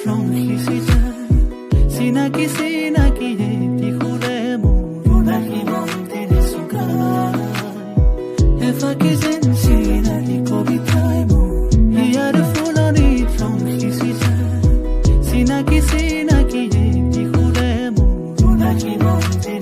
ৰং সিঁচি যায়। চিনাকি চিনাকি এটি সুৰে মোৰ উদাসী মনটিৰে চুকাই, এফাকি যেন চিনাকি কবিতাই মোৰ হিয়াৰ ফুলনিত ৰং সিঁচি যায়। চিনাকি চিনাকি এটি সুৰে মোৰ উদাসী মনটিৰে